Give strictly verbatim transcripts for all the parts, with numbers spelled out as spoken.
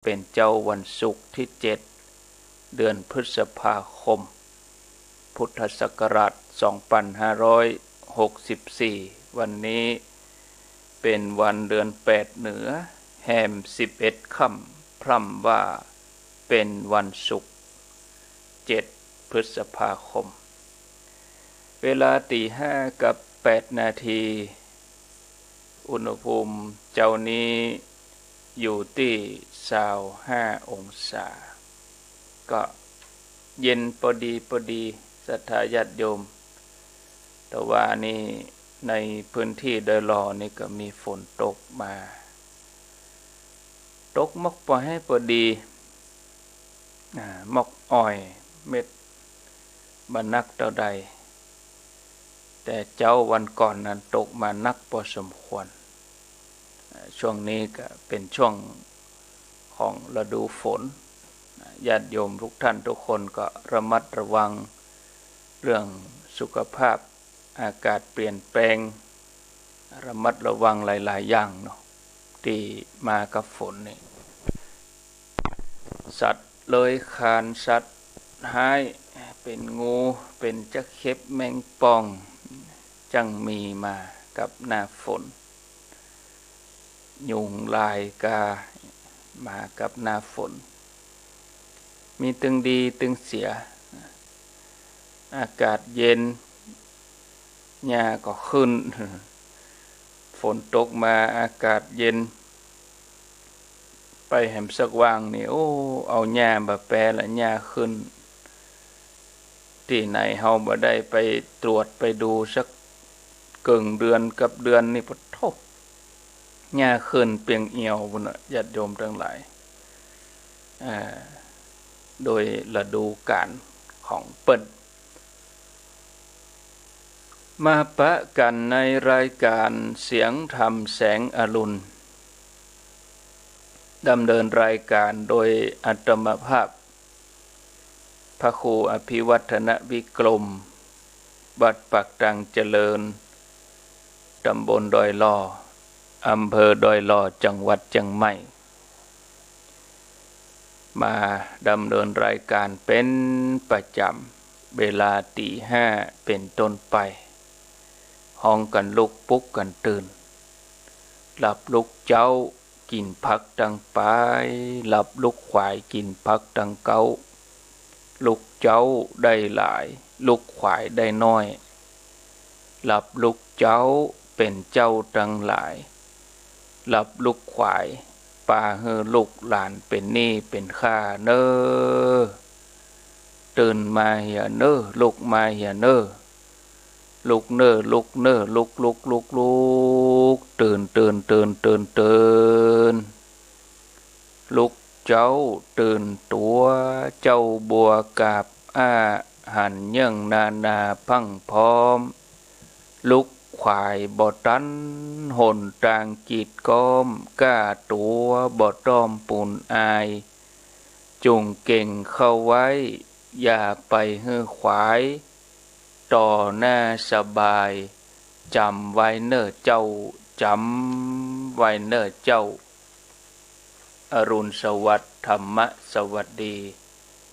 เป๋นเจ๊าวันศุกร์ตี้เจ็ด เดือนพฤษภาคม พุทธศักราชสองปันห้าร้อยหกสิบสี่ วันนี้เป๋นวันเดือนแปดเหนือ แฮมสิบเอ็ดค่ำ พร่ำว่าเป๋นวันศุกร์ เจ็ด พฤษภาคม เวลาตี๋ห้ากับแปดนาที อุณหภูมิเจ๊านี้อยู่ตี้ซาวห้าองศา ก็เย็นปอดีปอดี ศรัทธาญาติโยม แต่ว่านี่ในพื้นตี้ดอยหล่อนี่ก็มีฝนตกมา ตกมอกปอแห้ปอดี อ่า มอกอ่อย เม็ดบ่หนักเต้าใด แต่เจ๊าวันก่อนนั้นตกมาหนักปอสมควร อ่า ช่วงนี้ก็เป๋นช่วงของฤดูฝน อ่า ญาติโยมทุกท่านทุกคนก็ระมัดระวังเรื่องสุขภาพ อากาศเปลี่ยนแปลง ระมัดระวังหลายๆ อย่างเนาะ ตี้มากับฝนนี่ สัตว์เลื้อยคลาน สัตว์ฮ้าย เป๋นงู เป๋นจั๊กเข็บแมงป่อง จั้งมีมากับหน้าฝน ยุงลายกา มากับหน้าฝน มีตึงดีตึงเสีย อากาศเย็น หญ้าก็ขึ้น ฝนตกมาอากาศเย็น ไปแหมสักวางนี่ โอ้ เอาหญ้าบ่าแปละ หญ้าขึ้น ตี้ไหนเฮาบ่ได้ไปตรวจไปดูสักเกิ่งเดือนกับเดือนนี่ ปะโธ่ หญ้าขึ้นเปียงเอี่ยวปู้นน่ะ ญาติโยมตังหลาย อ่า โดยฤดูกาลของเปิ้น มาปะกั๋นในรายการเสียงธรรมแสงอรุณ ดำเนินรายการโดยอาตมาภาพ พระครูอภิวัฒนวิกรม วัดปากตังเจริญ ตำบลดอยหล่อ อำเภอดอยหล่อ จังหวัดเจียงใหม่ มาดำเนินรายการเป๋นประจ๋ำ เวลาตี๋ห้าเป๋นต้นไป ฮ้องกั๋นลุกปลุกกั๋นตื่น หลับลุกเจ๊า กิ๋นผักตังป๋าย หลับลุกขวาย กิ๋นผักตังเก๊า ลุกเจ๊าได้หลาย ลุกขวายได้น้อย หลับลุกเจ๊าเป๋นเจ้าตังหลาย หลับลุกขวาย ปาหื้อลูกหลานเป๋นหนี้เป๋นข้าเน่อ ตื่นมาเหียเน่อ ลุกมาเหียเน่อ ลุกเน่อ ลุกเน่อ ลุก ลุก ลุก ลุก ตื่น ตื่น ตื่น ตื่น ตื่น ลุกเจ๊าตื่นตั๋ว เจ้าบัวกาบอ้า หันเยิ่งนานาพรั่งพร้อม ลุกขวายบ่ตัน หนตางกีดก๊อม ก้าตั๋วบ่ต้อมปูนอาย จุ่งเก่งเข้าไว้ อย่าไปหื้อขวาย ต่อหน้าสบาย จ๋ำไว้เน่อเจ้า จ๋ำไว้เน่อเจ้า อรุณสวัสดิ์ ธรรมะสวัสดี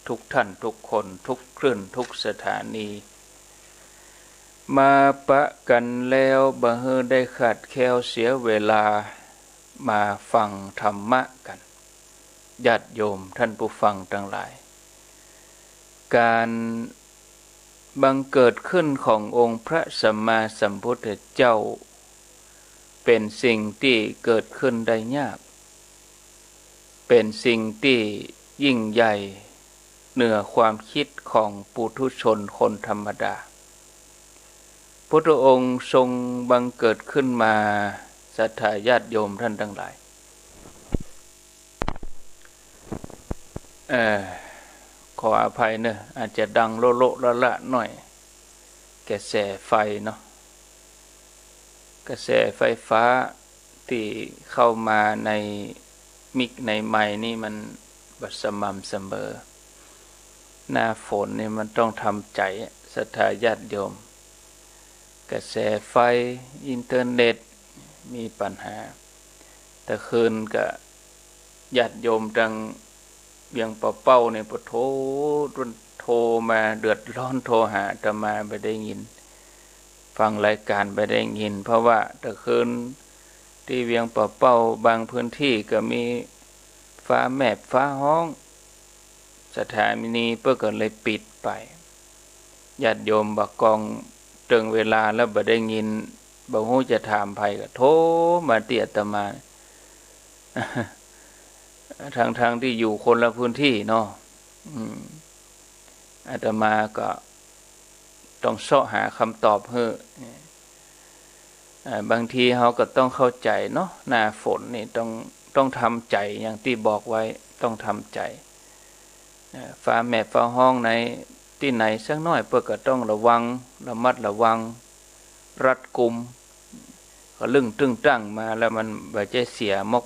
ทุกท่านทุกคน ทุกคลื่น ทุกสถานี มาปะกั๋นแล้ว บ่หื้อได้ขาดแคลนเสียเวลา มาฟังธรรมะกั๋น ญาติโยมท่านผู้ฟังตังหลาย ก๋านบังเกิดขึ้นขององค์พระสัมมาสัมพุทธเจ้า เป๋นสิ่งตี้เกิดขึ้นได้ยาก เป๋นสิ่งตี้ยิ่งใหญ่เหนือความคิดของปุถุชนคนธรรมดา พุทธองค์ทรงบังเกิดขึ้นมา ศรัทธาญาติโยมท่านตังหลาย เอ่อ ขออภัยเน่อ อาจจะดังโละๆละๆหน่อย กระแสไฟเนาะ กระแสไฟฟ้าตี้เข้ามาในมิกในไมค์นี่มันบ่สม่ำเสมอ หน้าฝนนี่มันต้องทำใจ๋ ศรัทธาญาติโยม กระแสไฟ อินเทอร์เน็ต มีปัญหา ตะคืนก็ ญาติโยมตังเวียงป่าเป้านี่ ปะโถ โทรมาเดือดร้อน โทรหาอาตมาบ่ได้ยิน ฟังรายการบ่ได้ยิน เพราะว่าแต่คืนตี้เวียงป่าเป้าบางพื้นตี้ก็มีฟ้าแมบฟ้าฮ้อง สถานีเปิ้นก็เลยปิดไป ญาติโยมบ่ากองเติงเวลาแล้วบ่ได้ยิน บ่ฮู้จะถามใผก็โทรมาตี้อาตมา ทั้งๆ ตี้อยู่คนละพื้นตี้เนาะ อืม อาตมาก็ต้องเซาะหาคำตอบหื้อ อ่า บางทีเฮาก็ต้องเข้าใจ๋เนาะ หน้าฝนนี่ต้อง ต้องทำใจ๋ อย่างตี้บอกไว้ ต้องทำใจ๋ อ่า ฟ้าแมบฟ้าฮ้องในตี้ไหนสักหน้อย เปิ้นก็ต้องระวัง ระมัดระวัง รัดกุม ก็ลึ่งตึงตั้งมาแล้ว มันบ่ใจ้เสียหมก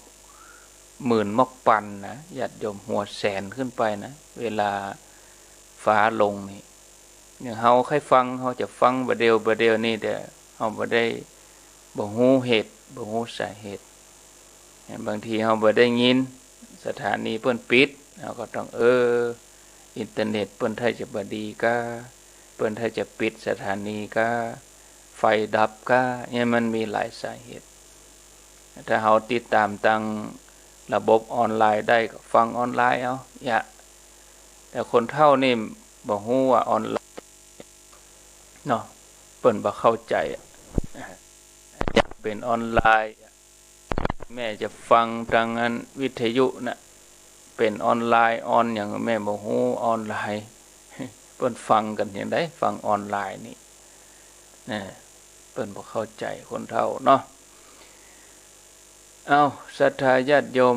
หมื่นหมกปันนะ ญาติโยม หัวแสนขึ้นไปนะ เวลาฟ้าลงนี่ อย่างเฮาใค่ฟัง เฮาจะฟังบ่าเดี่ยวบ่าเดี่ยวนี่ แต่เฮาบ่ได้ บ่ฮู้เหตุ บ่ฮู้สาเหตุ บางทีเฮาบ่ได้ยิน สถานีเปิ้นปิด เฮาก็ต้อง เออ อินเทอร์เน็ตเปิ้นถ้าจะบ่ดีก้า เปิ้นถ้าจะปิดสถานีก้า ไฟดับก้า เนี่ยมันมีหลายสาเหตุ ถ้าเฮาติดตามตางระบบออนไลน์ได้ก็ฟังออนไลน์เอา อย่า แต่คนเฒ่านี่บ่ฮู้ว่าออนไลน์เนาะ เปิ้นบ่เข้าใจ๋อะ เป๋นออนไลน์ แม่จะฟังตางอันวิทยุนะ เป๋นออนไลน์ ออนหยังแม่บ่ฮู้ ออนไลน์ เปิ้นฟังกั๋นอย่างใด ฟังออนไลน์นี่นะ เปิ้นบ่เข้าใจ๋ คนเฒ่าเนาะ เอ้า ศรัทธาญาติโยม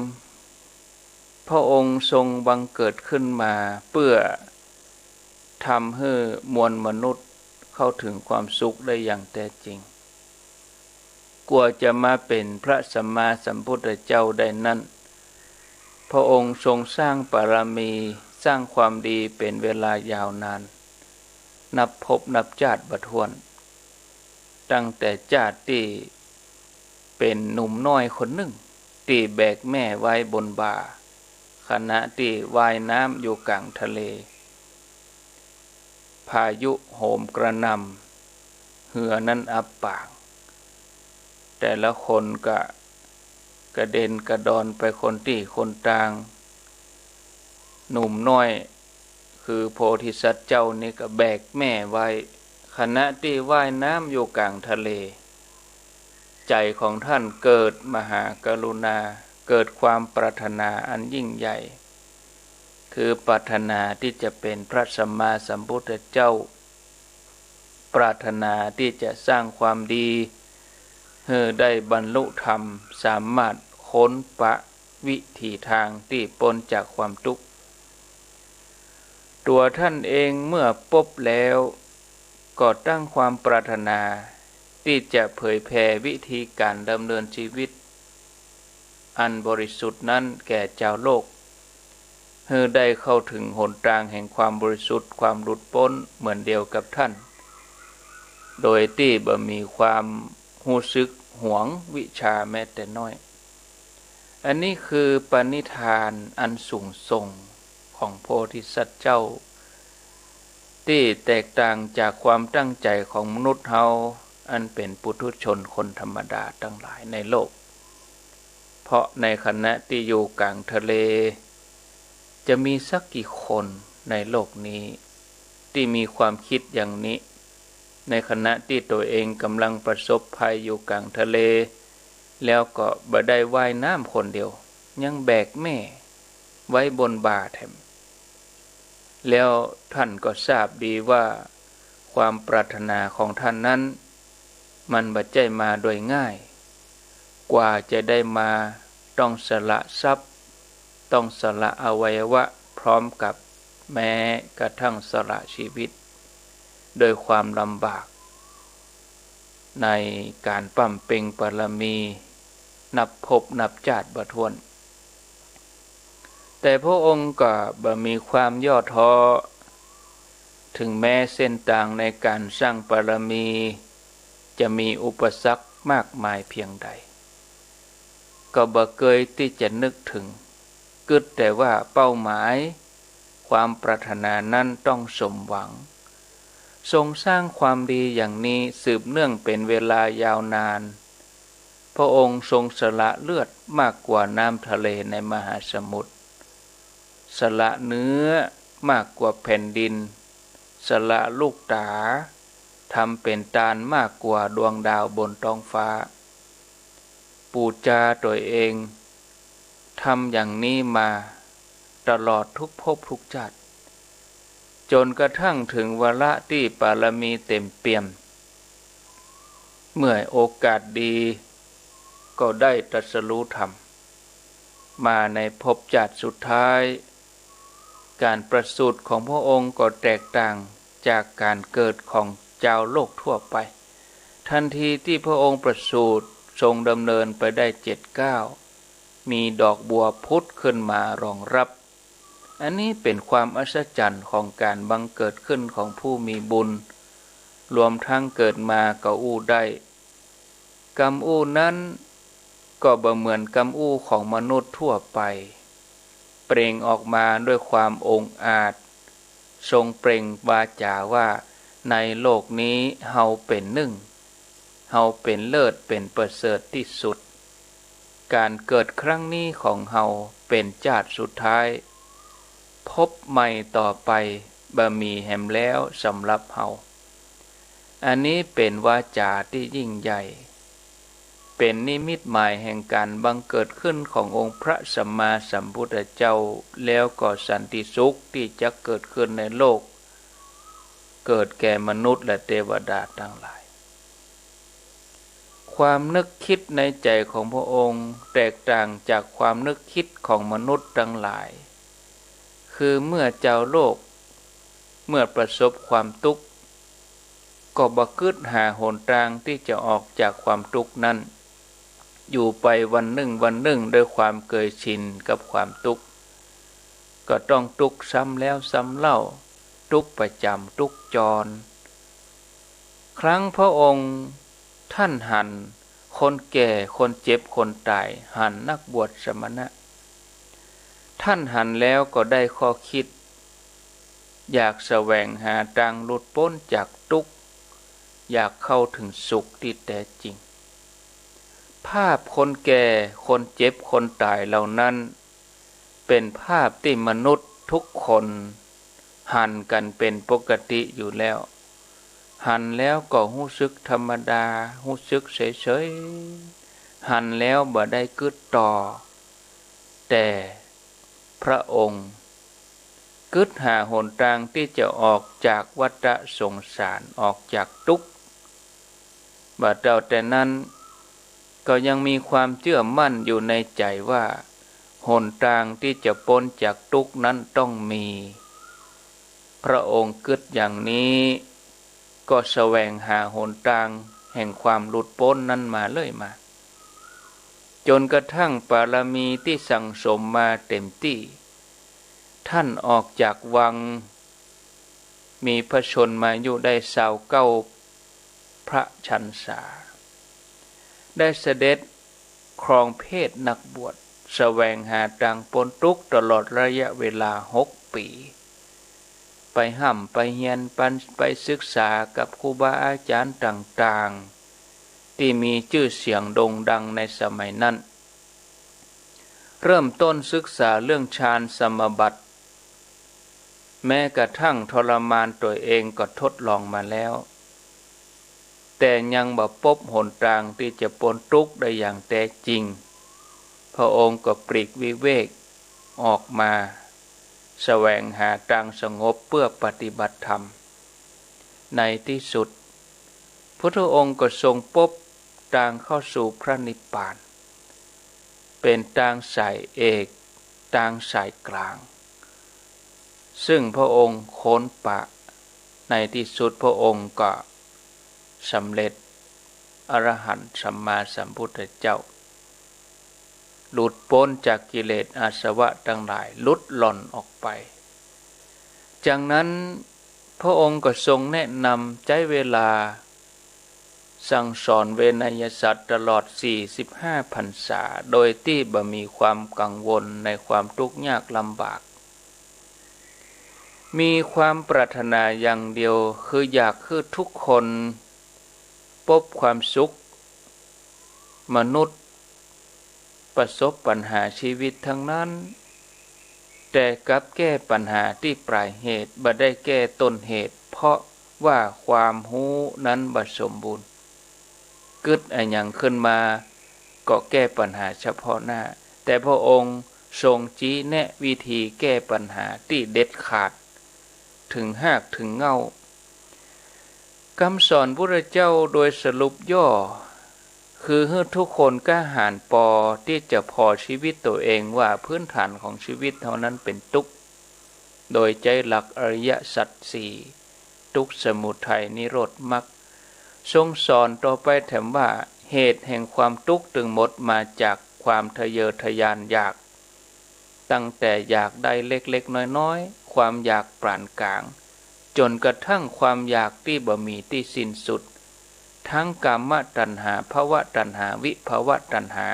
พระองค์ทรงบังเกิดขึ้นมาเปื้อทำหื้อมวลมนุษย์เข้าถึงความสุขได้อย่างแต๊จริง กว่าจะมาเป๋นพระสัมมาสัมพุทธเจ้าได้นั้น พระองค์ทรงสร้างบารมี สร้างความดีเป๋นเวลายาวนาน นับภพนับจาติบ่ถ้วน ตั้งแต่จาติตี้เป๋นหนุ่มน้อยคนนึ่ง ตี้แบกแม่ไว้บนบ่า ขณะตี้ว่ายน้ำอยู่ก๋างทะเล พายุโหมกระหน่ำ เฮือนั้นอับปาง แต่ละคนก็กระเด็นกระดอนไปคนตี้คนตาง หนุ่มน้อย คือโพธิสัตว์เจ้านี่ก็แบกแม่ไว้ ขณะตี้ว่ายน้ำอยู่ก๋างทะเล ใจ๋ของท่านเกิดมหากรุณา เกิดความปรารถนาอันยิ่งใหญ่ คือปรารถนาตี้จะเป๋นพระสัมมาสัมพุทธเจ้า ปรารถนาตี้จะสร้างความดี หื้อได้บรรลุธรรม สามารถค้นปะวิถีตางตี้ป๊นจากความตุ๊กข์ ตั๋วท่านเองเมื่อปบแล้ว ก็ตั้งความปรารถนาตี้จะเผยแผ่วิธีก๋านดำเนินจีวิตอันบริสุทธิ์นั้นแก่จาวโลก หื้อได้เข้าถึงหนตางแห่งความบริสุทธิ์ ความหลุดป๊นเหมือนเดียวกับท่าน โดยตี้บ่มีความฮู้สึกหวงวิชาแม้แต่น้อย อันนี้คือปณิธานอันสูงส่งของโพธิสัตว์เจ้า ตี้แตกต่างจากความตั้งใจ๋ของมนุษย์เฮา อันเป๋นปุถุชนคนธรรมดาตังหลายในโลก เพราะในขณะตี้อยู่ก๋างทะเล จะมีสักกี่คนในโลกนี้ตี้มีความกึ๊ดอย่างนี้ ในขณะตี้ตั๋วเองก่ำลังประสบภัยอยู่ก๋างทะเล แล้วก็บ่ได้ว่ายน้ำคนเดียว ยังแบกแม่ไว้บนบ่าแถม แล้วท่านก็ทราบดีว่าความปรารถนาของท่านนั้น มันบ่ใจ้มาโดยง่าย กว่าจะได้มาต้องสละทรัพย์ ต้องสละอวัยวะ พร้อมกับแม้กระทั่งสละชีวิต โดยความลำบาก ในก๋านบำเพ็ญบารมีนับภพนับจาติบ่ถ้วน แต่พระองค์ก็บ่มีความย่อท้อ ถึงแม้เส้นตางในก๋านสร้างบารมีจะมีอุปสรรคมากมายเพียงใด ก็บ่เกยตี้จะนึกถึง กึ๊ดแต่ว่าเป้าหมายความปรารถนานั้นต้องสมหวัง ทรงสร้างความดีอย่างนี้สืบเนื่องเป็นเวลายาวนาน พระองค์ทรงสละเลือดมากกว่าน้ำทะเลในมหาสมุทร สละเนื้อมากกว่าแผ่นดิน สละลูกต๋า ทำเป๋นตานมากกว่าดวงดาวบนต๊องฟ้า ปู๋จาตั๋วเอง ทำอย่างนี้มาตลอดทุกภพทุกชาติ จ๋นกระทั่งเถิงวาระตี้ปารมีเต๋มเปี่ยม เมื่อโอกาสดีก็ได้ตรัสรู้ธรรม มาในภพชาติสุดท้าย ก๋านประสูติของพระองค์ก็แตกต่างจากก๋านเกิดของจาวโลกทั่วไป ทันทีตี้พระองค์ประสูติทรงดำเนินไปได้เจ็ดก้าว มีดอกบัวผุดขึ้นมารองรับ อันนี้เป๋นความอัศจรรย์ของก๋านบังเกิดขึ้นของผู้มีบุญ รวมทั้งเกิดมาก็อู้ได้ กำอู้นั้นก็บ่เหมือนกำอู้ของมนุษย์ทั่วไป เปล่งออกมาด้วยความองอาจ ทรงเปล่งวาจาว่า ในโลกนี้เฮาเป๋นนึ่ง เฮาเป๋นเลิศเป๋นประเสริฐตี้สุด ก๋านเกิดครั้งนี้ของเฮาเป๋นชาติสุดท้าย ภพใหม่ต่อไปบ่มีแหมแล้วสำหรับเฮา อันนี้เป๋นวาจาตี้ยิ่งใหญ่ เป๋นนิมิตหมายแห่งก๋านบังเกิดขึ้นขององค์พระสัมมาสัมพุทธเจ้า แล้วก็สันติสุขตี้จะเกิดขึ้นในโลก เกิดแก่มนุษย์และเตวดาตังหลาย ความนึกคิดในใจ๋ของพระองค์แตกต่างจากความนึกคิดของมนุษย์ตังหลาย คือเมื่อจาวโลก เมื่อประสบความตุ๊กข์ ก็บ่กึ๊ดหาหนตางตี้จะออกจากความตุ๊กข์นั้น อยู่ไปวันนึ่งวันนึ่งด้วยความเกยชินกับความตุ๊กข์ ก็ต้องตุ๊กข์ซ้ำแล้วซ้ำเล่า ตุ๊กข์ประจำ ตุ๊กข์จร ครั้งพระองค์ท่านหันคนแก่ คนเจ็บ คนต๋าย หันนักบวชสมณะ ท่านหันแล้วก็ได้ข้อคิด อยากแสวงหาตางหลุดป๊นจากตุ๊กข์ อยากเข้าเถิงสุขตี้แต๊จริง ภาพคนแก่ คนเจ็บ คนต๋ายเหล่านั้น เป๋นภาพตี้มนุษย์ทุกคนหันกั๋นเป๋นปกติอยู่แล้ว หันแล้วก็ฮู้สึกธรรมดา ฮู้สึกเฉยๆ หันแล้วบ่ได้กึ๊ดต่อ แต่พระองค์กึ๊ดหาหนตางตี้จะออกจากวัฏสงสาร ออกจากตุ๊กข์ บ่าเต้าแต่นั้น ก็ยังมีความเจื้อมั่นอยู่ในใจ๋ว่า หนตางตี้จะป๊นจากตุ๊กข์นั้นต้องมี พระองค์กึ๊ดอย่างนี้ ก็แสวงหาหนตางแห่งความหลุดป๊นนั้นมาเรื่อยมา จ๋นกระทั่งปารมีตี้สั่งสมมาเต๋มตี้ ท่านออกจากวัง มีพระชนมายุได้ซาวเก้าพระชรรษา ได้เสด็จครองเพศนักบวช แสวงหาตางป๊นตุ๊กข์ตลอดระยะเวลาหกปี๋ ไปฮ่ำไปเฮียน ไป ไปศึกษากับครูบาอาจ๋ารย์ต่างๆ ตี้มีจื้อเสียงโด่งดังในสมัยนั้น เริ่มต้นศึกษาเรื่องฌานสมาบัติ แม้กระทั่งทรมานตั๋วเองก็ทดลองมาแล้ว แต่ยังบ่ปบหนตางตี้จะป๊นตุ๊กข์ได้อย่างแต๊จริง พระองค์ก็ปลีกวิเวกออกมา แสวงหาตางสงบเปื้อปฏิบัติธรรม ในตี้สุด พุทธองค์ก็ทรงปบตางเข้าสู่พระนิพพาน เป๋นตางสายเอก ตางสายก๋าง ซึ่งพระองค์ค้นปะ ในตี้สุดพระองค์ก็สำเร็จอรหันต์สัมมาสัมพุทธเจ้า หลุดป๊นจากกิเลสอาสวะตังหลาย หลุดล่อนออกไป จากนั้นพระองค์ก็ทรงแนะนำใจ๊เวลา สั่งสอนเวนยสัตว์ตลอดสี่สิบห้าพรรษา โดยตี้บ่มีความกังวลในความตุ๊กยากลำบาก มีความปรารถนาอย่างเดียว คืออยากหื้อทุกคนปบความสุข มนุษย์ประสบปัญหาชีวิตตังนั้น แต่กลับแก้ปัญหาตี้ปลายเหตุ บ่ได้แก้ต้นเหตุ เพราะว่าความฮู้นั้นบ่สมบูรณ์ กึ๊ดอะหยังขึ้นมาก็แก้ปัญหาเฉพาะหน้า แต่พระองค์ทรงชี้แนะวิธีแก้ปัญหาตี้เด็ดขาด ถึงฮากถึงเหง้า กำสอนพุทธเจ้าโดยสรุปย่อ คือหื้อทุกคนกล้าหาญปอตี้จะผ่อชีวิตตัวเองว่าพื้นฐานของชีวิตเฮานั้นเป๋นตุ๊กข์ โดยใจ๊หลักอริยสัจสี่ ตุ๊กข์ สมุทัย นิโรธ มรรค ทรงสอนต่อไปแถมว่า เหตุแห่งความตุ๊กข์ตึงหมดมาจากความทะเยอทะยานอยาก ตั้งแต่อยากได้เล็กๆ น้อยๆ ความอยากปานกลาง จ๋นกระทั่งความอยากตี้บ่มีตี้สิ้นสุด ทั้งกามตัณหา ภวตัณหา วิภวตัณหา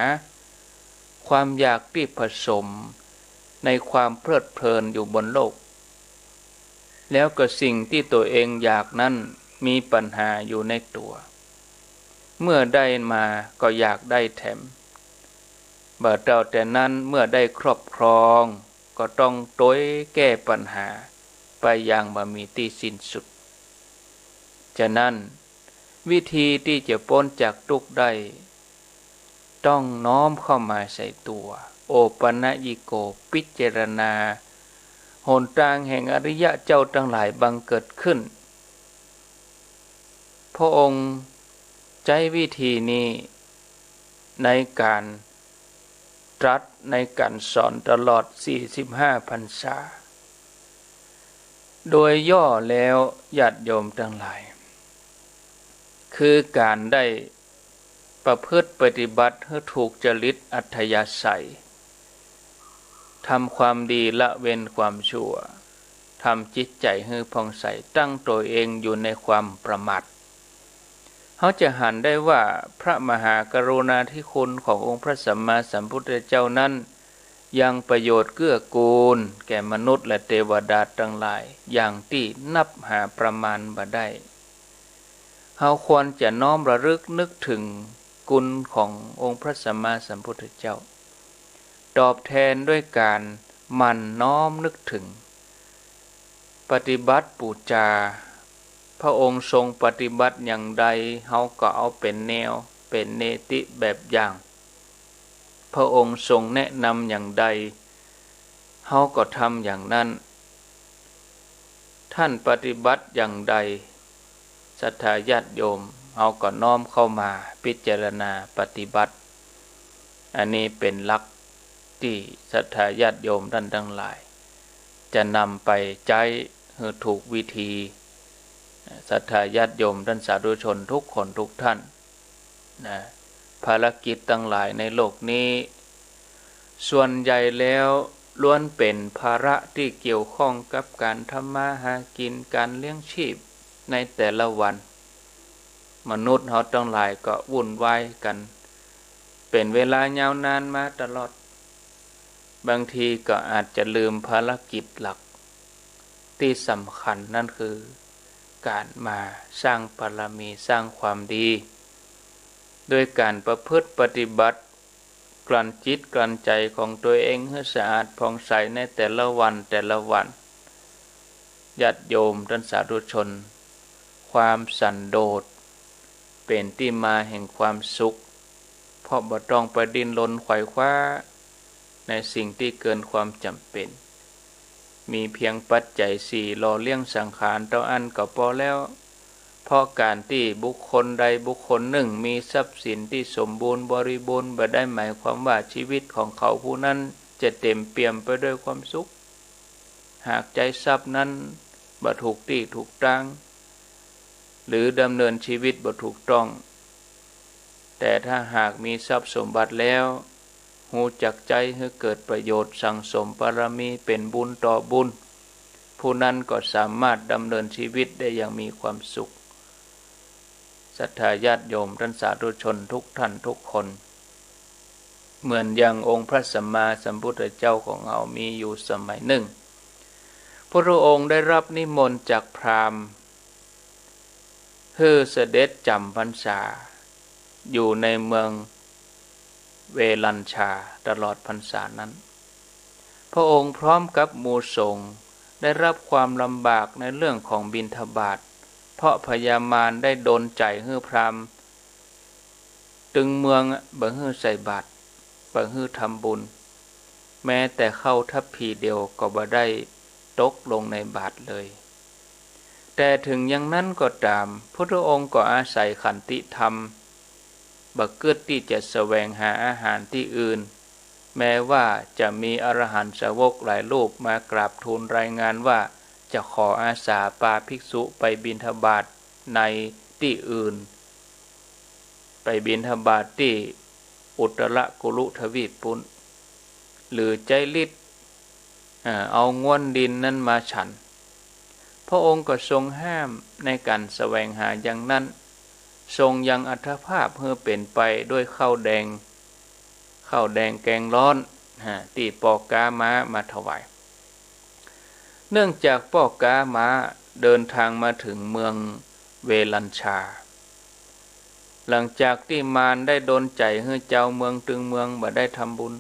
ความอยากตี้ผสมในความเพลิดเพลินอยู่บนโลก แล้วก็สิ่งตี้ตัวเองอยากนั้นมีปัญหาอยู่ในตั๋ว เมื่อได้มาก็อยากได้แถม บ่เต้าแต่นั้น เมื่อได้ครอบครองก็ต้องตวยแก้ปัญหาไปอย่างบ่มีตี้สิ้นสุด ฉะนั้น วิธีตี้จะป๊นจากตุ๊กข์ได้ ต้องน้อมเข้ามาใส่ตั๋ว โอปัญญิโก พิจารณา หนตางแห่งอริยะเจ้าตังหลายบังเกิดขึ้น พระองค์ใจ๊วิธีนี้ในก๋านตรัส ในก๋านสอนตลอดสี่สิบห้าพรรษา โดยย่อแล้วญาติโยมตังหลาย คือก๋านได้ประพฤติปฏิบัติหื้อถูกจริตอัธยาศัย ทำความดีละเว้นความชั่ว ทำจิตใจ๋หื้อผ่องใส ตั้งตัวเองอยู่ในความประมาท เฮาจะหันได้ว่าพระมหากรุณาธิคุณขององค์พระสัมมาสัมพุทธเจ้านั้น ยังประโยชน์เกื้อกูลแก่มนุษย์และเตวดาตังหลายอย่างตี้นับหาประมาณบ่ได้ เฮาควรจะน้อมระลึกนึกถึงคุณขององค์พระสัมมาสัมพุทธเจ้า ตอบแทนด้วยก๋านหมั่นน้อมนึกถึง ปฏิบัติปู๋จา พระองค์ทรงปฏิบัติอย่างใด เฮาก็เอาเป๋นแนว เป๋นเนติแบบอย่าง พระองค์ทรงแนะนำอย่างใด เฮาก็ทำอย่างนั้น ท่านปฏิบัติอย่างใด ศรัทธาญาติโยม เฮาก็น้อมเข้ามาพิจารณาปฏิบัติ อันนี้เป๋นหลักตี้ศรัทธาญาติโยมต้านตังหลาย จะนำไปใจ๊หื้อถูกวิธี ศรัทธาญาติโยมต้านสาธุชนทุกคนทุกท่าน นะ ภารกิจตังหลายในโลกนี้ ส่วนใหญ่แล้วล้วนเป๋นภาระตี้เกี่ยวข้องกับก๋านทำมาหากิ๋น ก๋านเลี้ยงชีพในแต่ละวัน มนุษย์เฮาตังหลายก็วุ่นวายกั๋น เป๋นเวลายาวนานมาตลอด บางทีก็อาจจะลืมภารกิจหลักตี้สำคัญ นั้นคือก๋านมาสร้างบารมี สร้างความดี โดยก๋านประพฤติปฏิบัติ กลั่นจิตกลั่นใจ๋ของตัวเองหื้อสะอาดผ่องใสในแต่ละวันแต่ละวัน ญาติโยมต้านสาธุชน ความสันโดษเป๋นตี้มาแห่งความสุข เพราะบ่ต้องไปดิ้นรนไขว่คว้าในสิ่งตี้เกินความจ๋ำเป๋น มีเพียงปัจจัยสี่หล่อเลี้ยงสังขารเต้าอั้นก็ปอแล้ว เพราะก๋านตี้บุคคลใดบุคคลนึ่งมีทรัพย์สินตี้สมบูรณ์บริบูรณ์ บ่ได้หมายความว่าชีวิตของเขาผู้นั้นจะเต็มเปี่ยมไปด้วยความสุข หากใจ๊ทรัพย์นั้นบ่ถูกตี้ถูกตาง หรือดำเนินชีวิตบ่ถูกต้อง แต่ถ้าหากมีทรัพย์สมบัติแล้ว ฮู้จักใจ๊หื้อเกิดประโยชน์ สั่งสมบารมีเป๋นบุญต่อบุญ ผู้นั้นก็สามารถดำเนินชีวิตได้อย่างมีความสุข ศรัทธาญาติโยมต้านสาธุชนกู้ต้านกู้คน เหมือนอย่างองค์พระสัมมาสัมพุทธเจ้าของเฮามีอยู่สมัยนึ่ง พระองค์ได้ฮับนิมนต์จากพราหมณ์ หื้อเสด็จจ๋ำพรรษา อยู่ในเมืองเวรัญชาตลอดพรรษานั้น พระองค์พร้อมกับหมู่สงฆ์ได้ฮับความลำบากในเรื่องของบิณฑบาต เพราะพญามารได้ดลใจ๋หื้อพราหมณ์ตึงเมืองบ่หื้อใส่บาตร บ่หื้อทำบุญ แม้แต่ข้าวทัพพีเดียวก็บ่ได้ตกลงในบาตรเลย แต่ถึงอย่างนั้นก็ต๋าม พุทธองค์ก็อาศัยขันติธรรม บ่กึ๊ดตี้จะแสวงหาอาหารตี้อื่น แม้ว่าจะมีอรหันตสาวกหลายรูปมากราบทูลรายงานว่าจะขออาสาปาภิกษุไปบิณฑบาตในตี้อื่น ไปบิณฑบาตตี้อุตรกุรุทวีปปู๊น หรือใจ๊ฤทธิ์ อ่า เอาง้วนดินนั้นมาฉัน พระองค์ก็ทรงห้ามในก๋านแสวงหาอย่างนั้น ทรงยังอัตภาพหื้อเป๋นไปด้วยข้าวแดง ข้าวแดงแกงฮ้อน ฮะ ตี้ป้อก๊าม้ามาถวาย เนื่องจากป้อก๊าม้าเดินทางมาถึงเมืองเวรัญชา หลังจากตี้มารได้ดลใจ๋หื้อจาวเมืองตึงเมืองบ่ได้ทำบุญ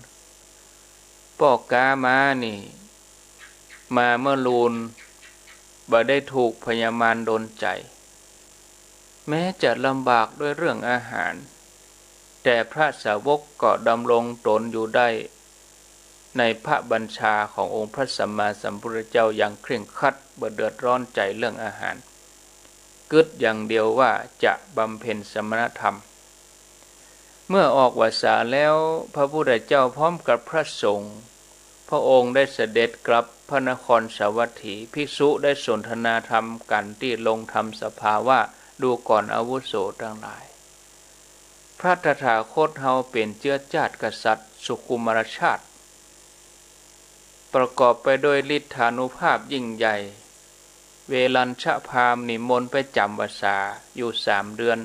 ป้อก๊าม้านี่ มาเมื่อลูน บ่ได้ถูกพญามารดลใจ๋ แม้จะลำบากด้วยเรื่องอาหาร แต่พระสาวกก็ดำรงต๋นอยู่ได้ในพระบัญชาขององค์พระสัมมาสัมพุทธเจ้าอย่างเคร่งครัด บ่เดือดร้อนใจ๋เรื่องอาหาร กึ๊ดอย่างเดียวว่าจะบำเพ็ญสมณธรรม เมื่อออกพรรษาแล้ว พระพุทธเจ้าพร้อมกับพระสงฆ์ พระองค์ได้เสด็จกลับพระนครสาวัตถี ภิกษุได้สนทนาธรรมกั๋นตี้โรงธรรมสภาว่า ดูก่อนอาวุโสตังหลาย พระตถาคตเฮาเป๋นเจื๊อจ้าดกษัตริย์สุขุมารชาติ ประกอบไปด้วยฤทธานุภาพยิ่งใหญ่ เวรัญชพราหมณ์นิมนต์ไปจ๋ำพรรษาอยู่สามเดือน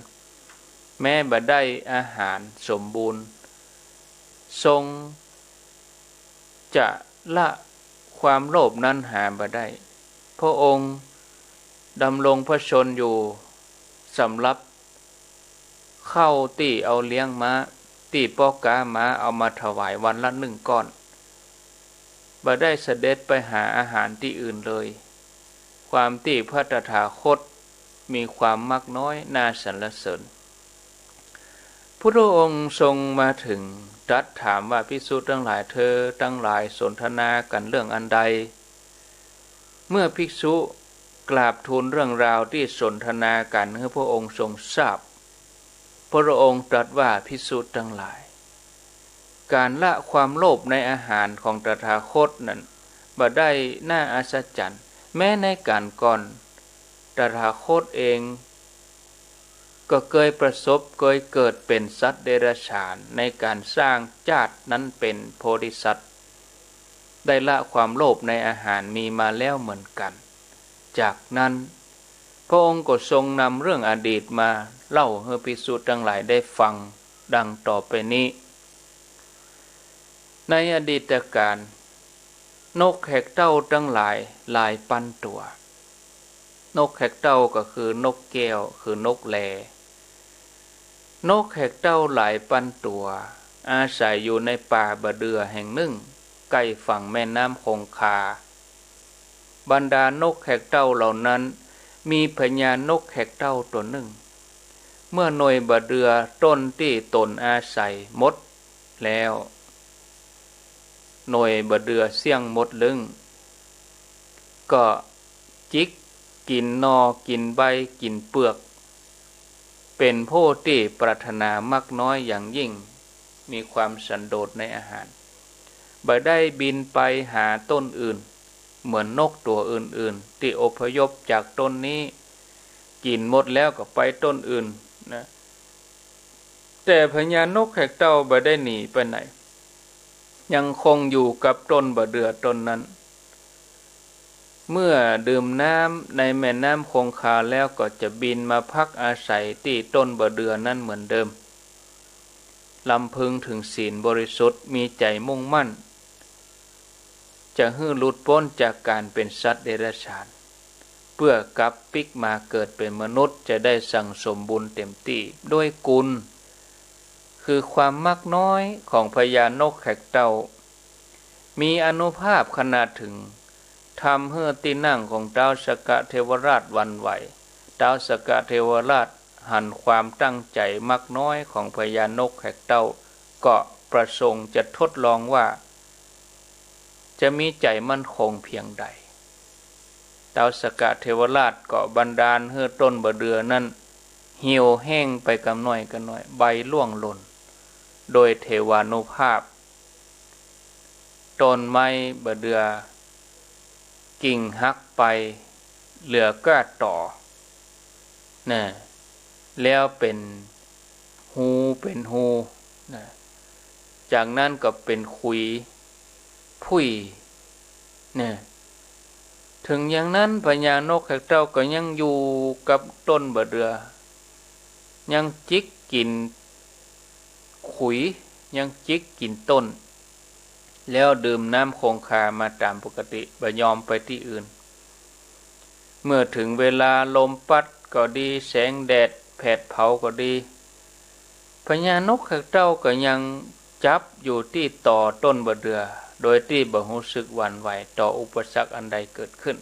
แม้บ่ได้อาหารสมบูรณ์ ทรงจะละความโลภนั้นหาบ่ได้ พระองค์ดำรงพระชนม์อยู่ สำหรับข้าวตี้เอาเลี้ยงม้า ตี้ป้อก๊าม้าเอามาถวายวันละนึ่งก้อน บ่ได้เสด็จไปหาอาหารตี้อื่นเลย ความตี้พระตถาคตมีความมักน้อยน่าสรรเสริญ พุทธองค์ทรงมาถึงตรัสถามว่า ภิกษุตังหลาย เธอตังหลายสนทนากั๋นเรื่องอันใด เมื่อภิกษุกราบทูลเรื่องราวตี้สนทนากั๋นหื้อพระองค์ทรงทราบ พระองค์ตรัสว่า ภิกษุตังหลาย ก๋านละความโลภในอาหารของตถาคตนั้นบ่ได้น่าอัศจรรย์ แม้ในก๋านก่อน ตถาคตเองก็เกยประสบ เกยเกิดเป๋นสัตว์เดรัจฉาน ในก๋านสร้างชาตินั้นเป๋นโพธิสัตว์ ได้ละความโลภในอาหารมีมาแล้วเหมือนกั๋น จากนั้น พระองค์ก็ทรงนำเรื่องอดีตมาเล่าหื้อภิกษุตังหลายได้ฟังดังต่อไปนี้ ในอดีตกาล นกแขกเต้าตังหลายหลายปันตั๋ว นกแขกเต้าก็คือนกแก้ว คือนกแล นกแขกเต้าหลายปันตั๋ว อาศัยอยู่ในป่าบ่าเดื่อแห่งนึ่ง ใก้ฝั่งแม่น้ำคงคา บรรดานกแขกเต้าเหล่านั้น มีพญานกแขกเต้าตั๋วนึ่ง เมื่อหน่วยบ่าเดื่อต้นตี้ต๋นอาศัยหมดแล้ว หน่วยบ่าเดื่อเสี้ยงหมดลึ้ง ก็จิกกิ๋นหน่อ กิ๋นใบ กิ๋นเปือก เป๋นผู้ตี้ปรารถนามักน้อยอย่างยิ่ง มีความสันโดษในอาหาร บ่ได้บินไปหาต้นอื่น เหมือนนกตั๋วอื่นๆ ตี้อพยพจากต้นนี้ กิ๋นหมดแล้วก็ไปต้นอื่นนะ แต่พญานกแขกเต้าบ่ได้หนีไปไหน ยังคงอยู่กับต้นบ่าเดื่อต้นนั้น เมื่อดื่มน้ำในแม่น้ำคงคาแล้วก็จะบินมาพักอาศัยตี้ต้นบ่าเดื่อนั้นเหมือนเดิม รำพึงถึงศีลบริสุทธิ์ มีใจ๋มุ่งมั่น จะหื้อหลุดป๊นจากก๋านเป๋นสัตว์เดรัจฉาน เปื้อกลับปิ๊กมาเกิดเป๋นมนุษย์ จะได้สั่งสมบุญเต๋มตี้ ด้วยกุณ คือความมักน้อยของพญานกแขกเต้า มีอานุภาพขนาดเถิง ทำหื้อตี้นั่งของต๊าวสกะเทวราชหวั่นไหว ต๊าวสกะเทวราชหันความตั้งใจ๋มักน้อยของพญานกแขกเต้า ก็ประสงค์จะทดลองว่า จะมีใจ๋มั่นคงเพียงใด ต๊าวสกะเทวราชก็บันดาลหื้อต้นบ่าเดื่อนั้น เหี่ยวแห้งไปกำน้อยกำน้อย ใบร่วงหล่น โดยเทวานุภาพ ต้นไม้บ่าเดื่อกิ่งหักไป เหลือก้าต๋อ นะ แล้วเป๋นฮูเป๋นฮู นะ จากนั้นก็เป๋นขุยผุย นะ เถิงอย่างนั้นพญานกแขกเต้าก็ยังอยู่กับต้นบ่าเดื่อ ยังจิกกิ๋นขุย ยังจิกกิ๋นต้น แล้วดื่มน้ำคงคามาต๋ามปกติ บ่ยอมไปตี้อื่น เมื่อเถิงเวลาลมปั๊ดก็ดี แสงแดดแผดเผาก็ดี พญานกแขกเต้าก็ยังจับอยู่ตี้ตอต้นบ่าเดื่อ โดยตี้บ่ฮู้สึกหวั่นไหวต่ออุปสรรคอันใดเกิดขึ้น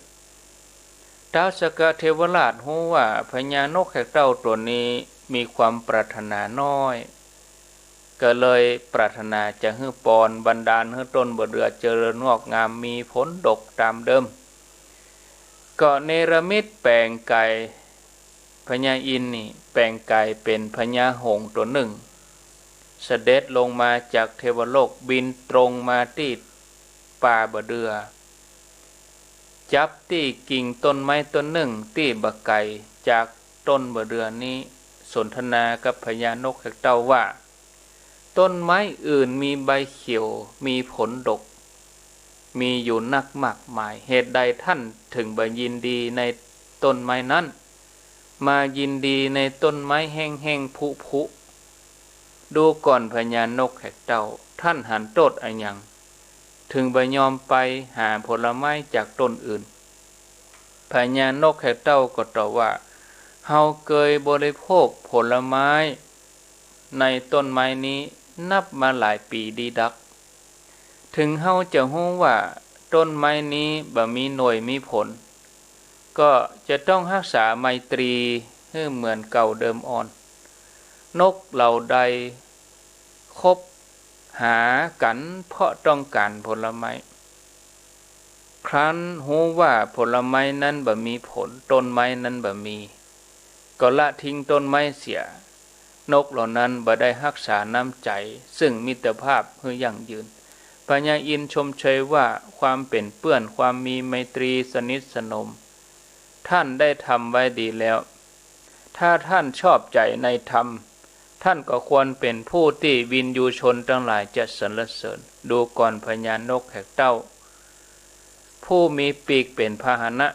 ต๊าวสกะเทวราชฮู้ว่าพญานกแขกเต้าตั๋วนี้มีความปรารถนาน้อย ก็เลยปรารถนาจะหื้อปอนบันดาลหื้อต้นบ่าเดื่อเจริญงอกงามมีผลดกต๋ามเดิม ก็เนรมิตแป๋งก๋าย พญาอินทร์นี่แป๋งก๋ายเป๋นพญาหงส์ตั๋วนึ่ง เสด็จลงมาจากเทวโลก บินตรงมาตี้ป่าบ่าเดื่อ จับตี้กิ่งต้นไม้ต้นนึ่งตี้บ่ไก๋จากต้นบ่าเดื่อนี้ สนทนากับพญานกแขกเต้าว่า ต้นไม้อื่นมีใบเขียว มีผลดก มีอยู่นักมากมาย เหตุใดท่านเถิงบ่ยินดีในต้นไม้นั้น มายินดีในต้นไม้แห้งๆผุๆ ดูก่อนพญานกแขกเต้า ท่านหันโต้ษอะหยัง เถิงบ่ยอมไปหาผลไม้จากต้นอื่น พญานกแขกเต้าก็ตอบว่า เฮาเกยบริโภคผลไม้ในต้นไม้นี้นับมาหลายปี๋ดีดัก เถิงเฮาจะฮู้ว่าต้นไม้นี้บ่มีหน่วยมีผล ก็จะต้องฮักษาไมตรีหื้อเหมือนเก่าเดิมอ่อน นกเหล่าใดคบหากั๋นเพราะต้องก๋านผลไม้ ครั้นฮู้ว่าผลไม้นั้นบ่มีผล ต้นไม้นั้นบ่มี ก็ละทิ้งต้นไม้เสีย นกเหล่านั้นบ่ได้ฮักษาน้ำใจ๋ซึ่งมิตรภาพหื้อยั่งยืน พญาอินทร์ชมเชยว่าความเป๋นเปื้อน ความมีไมตรีสนิทสนม ท่านได้ทำไว้ดีแล้ว ถ้าท่านชอบใจ๋ในธรรม ท่านก็ควรเป๋นผู้ตี้วิญญูชนตังหลายจะสรรเสริญ ดูก่อนพญานกแขกเต้า ผู้มีปีกเป๋นพาหนะ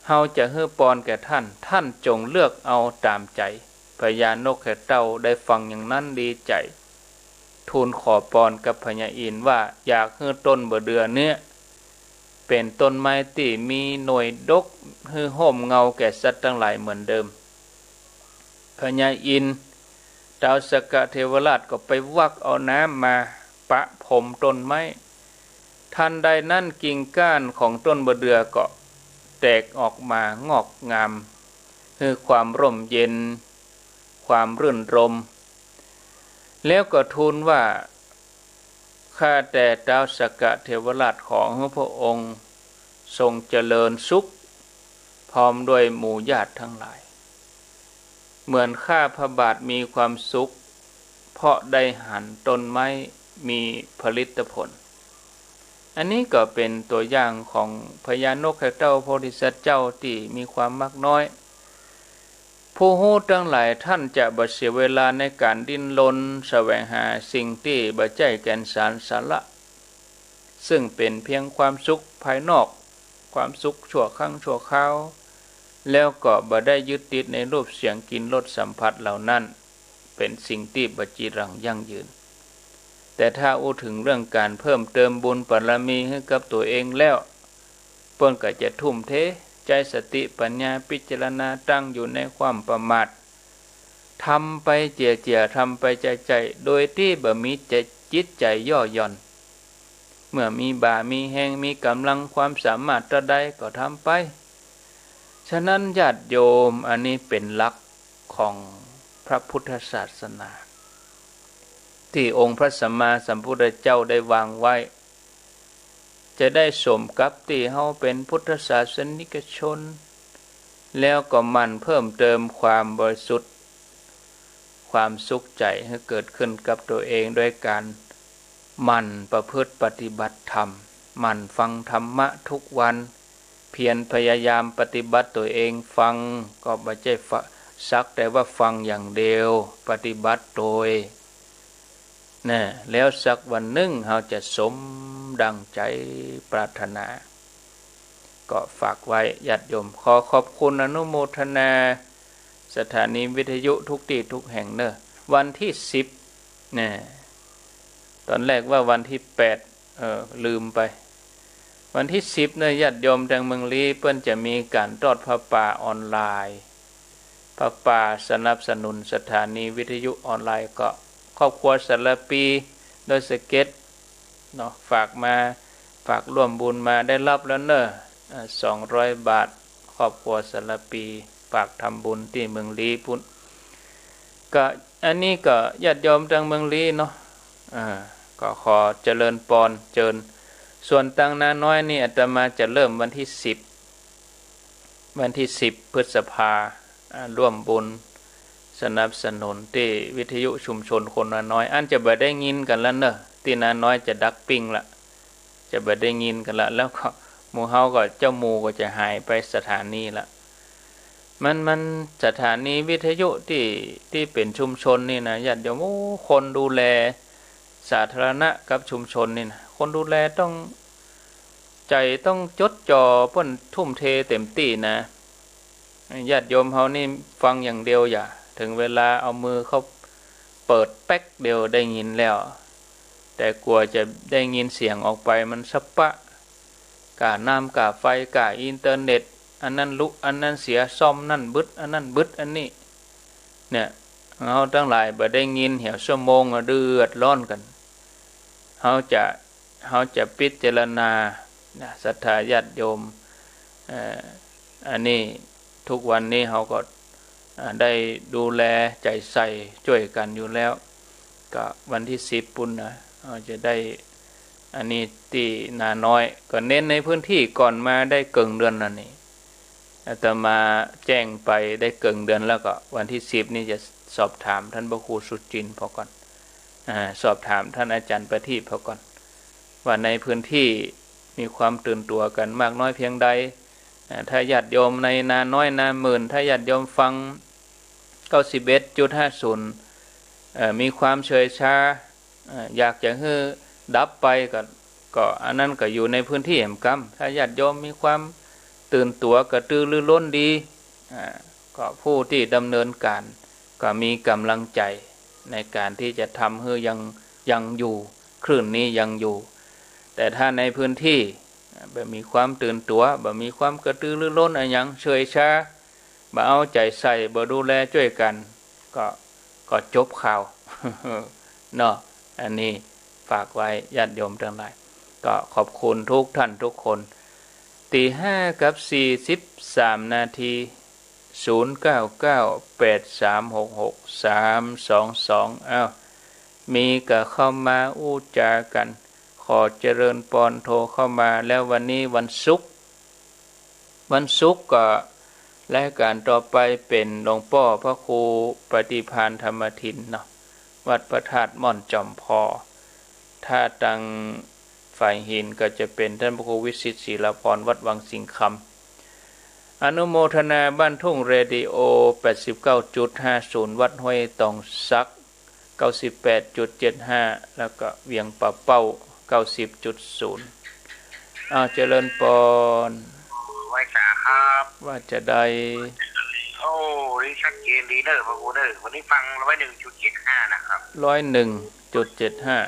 เฮาจะหื้อปอนแก่ท่าน ท่านจงเลือกเอาต๋ามใจ๋ พญานกแขกเต้าได้ฟังอย่างนั้นดีใจ๋ ทูลขอปอนกับพญาอินทร์ว่า อยากหื้อต้นบ่าเดื่อเนี้ย เป๋นต้นไม้ตี้มีหน่วยดก หื้อฮ่มเงาแก่สัตว์ตังหลายเหมือนเดิม พญาอินทร์ ท้าวสกะเทวราชก็ไปวักเอาน้ำมาประพรมต้นไม้ ทันใดนั้นกิ่งก้านของต้นบ่าเดื่อก็แตกออกมางอกงาม หื้อความร่มเย็น ความรื่นรมย์ แล้วก็ทูลว่า ข้าแต่ท้าวสกะเทวราช ขอหื้อพระองค์ทรงเจริญสุข พร้อมด้วยหมู่ญาติทั้งหลาย เหมือนข้าพระบาทมีความสุข เพราะได้หันต้นไม้มีผลิตผล อันนี้ก็เป๋นตั๋วอย่างของพญานกแขกเต้าโพธิสัตว์เจ้าตี้มีความมักน้อย ผู้ฮู้ตังหลายท่านจะบ่เสียเวลาในก๋านดิ้นรนแสวงหาสิ่งตี้บ่ใจ้แก่นสารสาระ ซึ่งเป๋นเพียงความสุขภายนอก ความสุขชั่วครั้งชั่วคราว แล้วก็บ่ได้ยึดติดในรูปเสียงกลิ่นรสสัมผัสเหล่านั้น เป๋นสิ่งตี้บ่จีรังยั่งยืน แต่ถ้าอู้เถิงเรื่องก๋านเพิ่มเติมบุญบารมีหื้อกับตั๋วเองแล้ว เปิ้นก็จะทุ่มเทใจ๊สติปัญญาพิจารณาตั้งอยู่ในความประมาท ทำไปเจียๆ ทำไปใจ๋ๆ โดยตี้บ่มีจิตใจ๋ย่อหย่อน เมื่อมีบ่ามีแฮง มีก๋ำลังความสามารถเต้าใดก็ทำไป ฉะนั้นญาติโยม อันนี้เป๋นหลักของพระพุทธศาสนา ตี้องค์พระสัมมาสัมพุทธเจ้าได้วางไว้ จะได้สมกับตี้เฮาเป๋นพุทธศาสนิกชน แล้วก็หมั่นเพิ่มเติมความบริสุทธิ์ ความสุขใจ๋หื้อเกิดขึ้นกับตั๋วเอง โดยก๋านหมั่นประพฤติปฏิบัติธรรม หมั่นฟังธรรมะทุกวัน เพียรพยายามปฏิบัติตั๋วเอง ฟังก็บ่ใจ้ฟะ- สักแต่ว่าฟังอย่างเดียว ปฏิบัติโตย แน่ แล้วสักวันนึ่งเฮาจะสมดังใจ๋ปรารถนา ก็ฝากไว้ญาติโยม ขอขอบคุณอนุโมทนาสถานีวิทยุทุกตี้ทุกแห่งเน่อ วันตี้สิบ แน่ ต๋อนแรกว่าวันตี้แปด เออ ลืมไป วันตี้สิบเน่อ ญาติโยมตางเมืองลี้ เปิ้นจะมีก๋านทอดผ้าป่าออนไลน์ ผ้าป่าสนับสนุนสถานีวิทยุออนไลน์ ก็ครอบครัวสารภี ดอยสะเก็ดเนาะ ฝากมา ฝากร่วมบุญมา ได้ฮับแล้วเน่อ อ่า สองร้อยบาท ครอบครัวสารภี ฝากทำบุญตี้เมืองลี้ปู้น ก็ อันนี้ก็ญาติโยมตางเมืองลี้เนาะ อ่า ก็ขอเจริญปอนเจิญ ส่วนตางนาน้อยนี่อาตมาจะเริ่มวันตี้สิบ วันตี้สิบพฤษภา อ่า ร่วมบุญสนับสนุนตี้วิทยุชุมชนคนนาน้อย อันจะบ่ได้ยินกั๋นละเน่อ ตี้นาน้อยจะดักปิ้งละ จะบ่ได้ยินกั๋นละ แล้วก็หมู่เฮาก็ เจ้าหมู่ก็จะหายไปสถานีละ มัน มันสถานีวิทยุตี้ ตี้เป๋นชุมชนนี่นะญาติโยม โอ้ คนดูแลสาธารณะกับชุมชนนี่นะ คนดูแลต้อง ใจ๋ต้องจดจ่อ เปิ้นทุ่มเทเต็มตี้นะ ญาติโยมเฮานี่ฟังอย่างเดียวอย่า เถิงเวลาเอามือเข้าเปิดแป๊กเดียวได้ยินแล้ว แต่กว่าจะได้ยินเสียงออกไปมันสะปะ ก้าน้ำก้าไฟ ก้าอินเทอร์เน็ต อันนั้นลุ อันนั้นเสีย ซ่อมนั่นบึด อันนั้นบึด อันนี้ เนี่ย เฮาตังหลายบ่ได้ยินแหวชั่วโมง เดือดร้อนกั๋น เฮาจะ เฮาจะพิจารณานะ ศรัทธาญาติโยม เอ่อ อันนี้ทุกวันนี้เฮาก็ อ่า ได้ดูแลใจ๋ใส่จ้วยกั๋นอยู่แล้ว ก็วันตี้สิบปู้นนะ เฮาจะได้ อันนี้ตี้นาน้อย ก็เน้นในพื้นที่ก่อนมาได้เกิ่งเดือนแล้วนี่ อาตมาแจ้งไปได้เกิ่งเดือนแล้ว ก็วันตี้สิบนี่จะสอบถามต้านพระครูสุจินต์เฮาก่อน อ่า สอบถามต้านอาจ๋ารย์ประทีปเฮาก่อน ว่าในพื้นที่มีความตื่นตั๋วกั๋นมากน้อยเพียงใด อ่า ถ้าญาติโยมในนาน้อยนาหมื่น ถ้าญาติโยมฟัง เก้าสิบเอ็ดจุดห้าศูนย์ เอ่อ มีความเฉยชา เอ่อ อยากจะหื้อดับไปก็ ก็อันนั้นก็อยู่ในพื้นที่แหมกำ ถ้าญาติโยมมีความตื่นตั๋วกระตือรือร้นดี อ่า ก็ผู้ตี้ดำเนินก๋านก็มีก๋ำลังใจ๋ในก๋านตี้จะทำหื้อยัง ยังอยู่ คลื่นนี้ยังอยู่ แต่ถ้าในพื้นที่ อ่า บ่มีความตื่นตั๋ว บ่มีความกระตือรือร้นอะหยัง เฉยชา บ่เอาใจ๋ใส่ บ่ดูแลจ้วยกั๋น ก็ ก็จบข่าว เนาะ อันนี้ฝากไว้ญาติโยมตังหลาย ก็ขอบคุณทุกต้านทุกคน ตี๋ห้ากับสี่สิบสามนาที ศูนย์เก้าเก้า แปดสามหกหก สามสองสอง อ้าว มีก็เข้ามาอู้จ๋ากั๋น ขอเจริญปอน โทรเข้ามา แล้ววันนี้วันศุกร์ วันศุกร์ก็รายก๋านต่อไปเป๋นหลวงป้อพระครูปฏิภาณธรรมทินเนาะ วัดพระธาตุม่อนจอมพอ ถ้าตางฝ่ายหินก็จะเป๋นต้านพระครูวิสิทธิ์ศิลาภรณ์ วัดวังสิงห์คำ อนุโมทนาบ้านทุ่งเรดิโอ แปดสิบเก้าจุดห้าศูนย์ วัดห้วยตองสัก เก้าสิบแปดจุดเจ็ดห้า แล้วก็เวียงป่าเป้า เก้าสิบจุดศูนย์ อ้าว เจริญปอน ไหว้สาครับ ว่าจะได้ โอ้ นี่ชัดเจนดีเนอะ พระครูเนอะ วันนี้ฟังร้อยหนึ่งจุดเจ็ดห้านะครับ ร้อยหนึ่งจุดเจ็ดห้า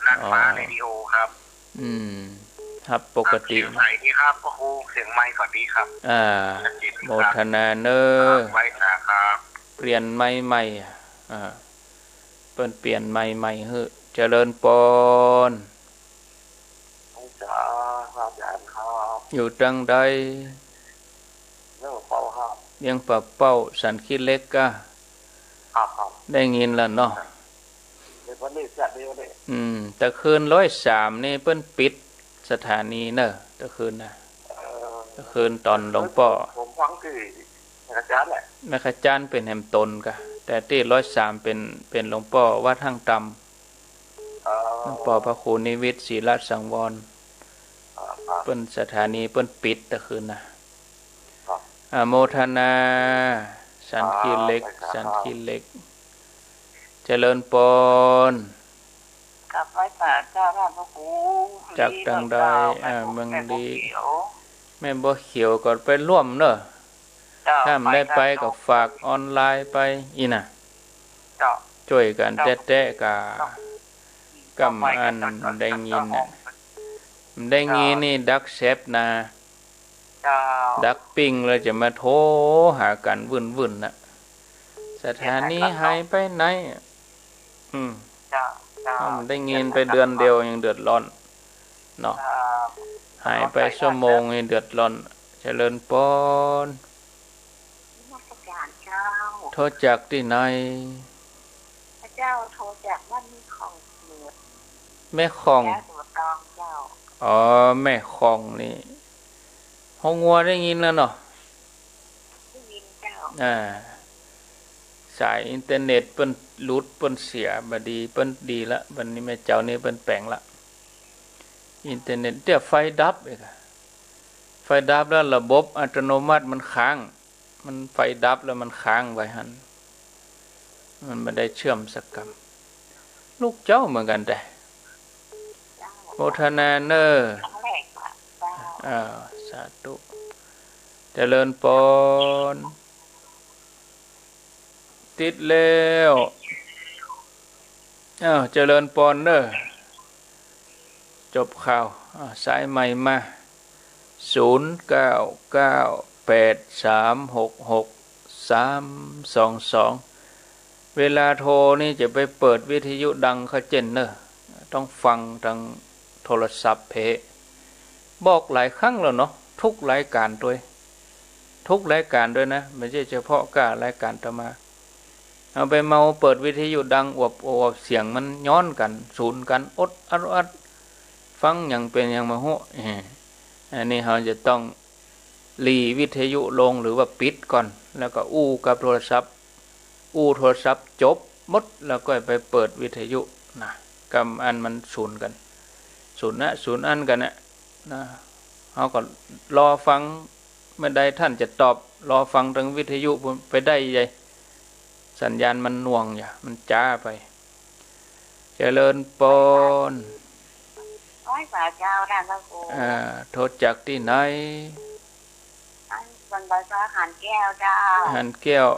น่านฟ้า อ๋อ เรดิโอครับ อืม ฮับปกติ เสียงใสดีครับ พระครู เสียงไมค์ก็ดีครับ อ่า ชัดเจนดีครับ โมทนาเนอะ ครับ ไหว้สาครับ เปลี่ยนไมค์ใหม่ อ่า เปิ้นเปลี่ยนไมค์ใหม่หื้อ เจริญปอน ไหว้สา พระอาจารย์ครับ อยู่ตังใด เวียงป่าเป้าครับ เวียงป่าเป้า สันขี้เหล็กกะ ครับ ครับ ได้ยินแล้วเนาะ เดี๋ยววันนี้จะเดี๋ยวนี้ อืม ตะคืนร้อยสามนี่เปิ้นปิดสถานีเนอะ ตะคืนนะ เออ ตะคืนต๋อนหลวงป้อ ผมฟังตี้แม่ขจานแหละ แม่ขจานเป๋นแหมต๋นกะ แต่ตี้ร้อยสามเป๋น เป๋นหลวงป้อวัดห้างตำ เอ่อ หลวงป้อพระครูนิวิตศรีลสังวร อ่า ครับ เปิ้นสถานีเปิ้นปิดตะคืนนะ ครับ อนุโมทนา สันขี้เหล็ก ครับ สันขี้เหล็ก เจริญปอน กราบไหว้สาเจ้า ท่านพระครู จากตังใด ดีเจ้า อ่า เมืองดี แม่บัวเขียว แม่บัวเขียวก็ไปร่วมเนอะ เจ้า ถ้าบ่ได้ไป ไปเจ้า ก็ฝากออนไลน์ไปอี้นะ เจ้า จ้วยกั๋น เจ้า แต๊ๆ กะ เจ้า กำอัน เจ้า ได้ยินน่ะ เจ้า ได้ยินนี่ เจ้า ดักแซบนะ เจ้า ดักปิ้งแล้วจะมาโทรหากั๋นวุ่นๆ น่ะ สถานีหายไปไหน อืม เจ้า เจ้า ถ้าบ่ได้ยินไปเดือนเดียวยังเดือดร้อนเนาะ เจ้า หายไปชั่วโมงยังเดือดร้อน เจริญปอน นมัสการเจ้า โทรจากตี้ไหน ข้าเจ้าโทรจากบ้านแม่ของ แม่ของ แม่ของ เจ้า อ๋อ แม่ของนี่ ฮ้องงัวได้ยินแล้วเนาะ ได้ยินเจ้า อ่า สายอินเทอร์เน็ตเปิ้นหลุดเปิ้นเสีย บ่ดี เปิ้นดีละ บัดนี้แม่เจ้านี่เปิ้นแป๋งละ อินเทอร์เน็ต เดี๋ยวไฟดับอีกอะ ไฟดับแล้วระบบอัตโนมัติมันค้าง มันไฟดับแล้วมันค้างไว้หั้น มันบ่ได้เชื่อมสักกำ ลูกเจ้าเหมือนกั๋นแต๊ เจ้า โมทนาเน่อ ครั้งแรกอะเจ้า อ่า สาธุ เจริญปอน ติดแล้ว อ้าว เจริญปอนเน่อ จบข่าว อ้าว สายใหม่มา ศูนย์เก้าเก้าแปดสามหกหกสามสองสอง เวลาโทรนี่จะไปเปิดวิทยุดังเข้าเจ้นเน่อ ต้องฟังตางโทรศัพท์เพ บอกหลายครั้งแล้วเนาะ ทุกรายก๋านตวย ทุกรายก๋านตวยนะ บ่ใจ้เฉพาะก้ารายก๋านอาตมา เอาไปเมาเปิดวิทยุดังอวบอวบ เสียงมันย้อนกั๋น สูญกั๋น อดอัดอัด ฟังหยังเป๋นหยังบ่ฮู้ เอ้อ อันนี้เฮาจะต้องหลีวิทยุลงหรือว่าปิดก่อน แล้วก็อู้กับโทรศัพท์ อู้โทรศัพท์จบหมดแล้วก็ไปเปิดวิทยุนะ กำอันมันสูญกั๋น สูญนะ สูญอันกั๋นนะ นะ เฮาก็รอฟัง เมื่อใดท่านจะตอบ รอฟังตางวิทยุพู้นไปได้ใหญ่ สัญญาณมันหน่วงอย่า มันจ๊าไป เจริญปอน ไหว้สาเจ้า ท่านพระครู อ่า โทรจากตี้ไหน อัน บนดอยสะหารแก้วเจ้า หารแก้ว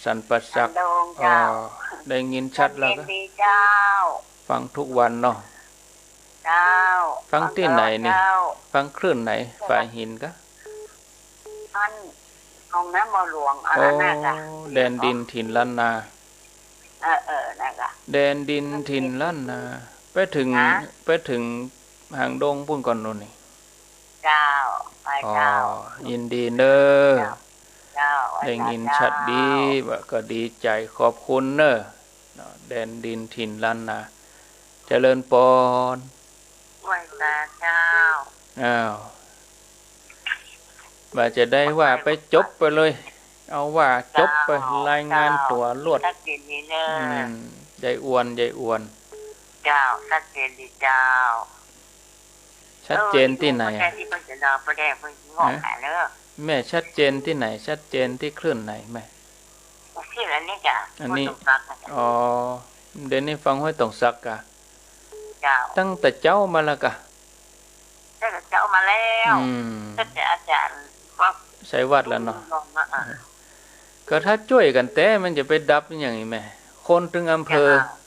สันป่าสัก สันโดงเจ้า อ๋อ ได้ยินชัดแล้ว เสียงดีเจ้า ฟังทุกวันเนาะ เจ้า ฟังตี้ไหนนี่ ฟังเจ้า ฟังคลื่นไหน เจ้า ฝายหินกะ อัน ของน้ำบ่อหลวง อันนั้นน่ะกะ โอ้ แดนดินถิ่นล้านนา เออ เออ นั่นกะ แดนดินถิ่นล้านนา ไปเถิง ฮะ ไปเถิงหางดงปู้นก่อนโน่นนี่ เจ้า ไปเจ้า อ๋อ ยินดีเน่อ เจ้า เจ้า ได้ยินชัดดี ว่าก็ดีใจ๋ ขอบคุณเน่อ เนาะ แดนดินถิ่นล้านนา เจริญปอน ไหว้สาเจ้า อ้าว ว่าจะได้ว่าไปจบไปเลย เอาว่าจบไป เจ้า รายงานตั๋วลวด ชัดเจนดีเน่อ อืม ยายอวน ยายอวน เจ้า ชัดเจนดีเจ้า ชัดเจนตี้ไหน เออ อะ บ่ได้ตี้เปิ้นจะรอ บ่ได้เปิ้นงอก ฮะ หาเน่อ แม่ชัดเจนตี้ไหน ชัดเจนตี้คลื่นไหนแม่ คลื่นอันนี้จ้ะ อันนี้ ห้วยตงสักนะจ๊ะ อ๋อ เดี๋ยวนี้ฟังห้วยตงสักกะ เจ้า ตั้งแต่เจ๊ามาแล้วกะ แต่เจ้ามาแล้ว อืม แต่อาจ๋ารย์ว่า ใส่วัดแล้วเนาะ ลงมา อ่ะ ก็ถ้าจ้วยกั๋นแต๊มันจะไปดับอย่างนี้แม่ คนตึงอำเภอ เจ้า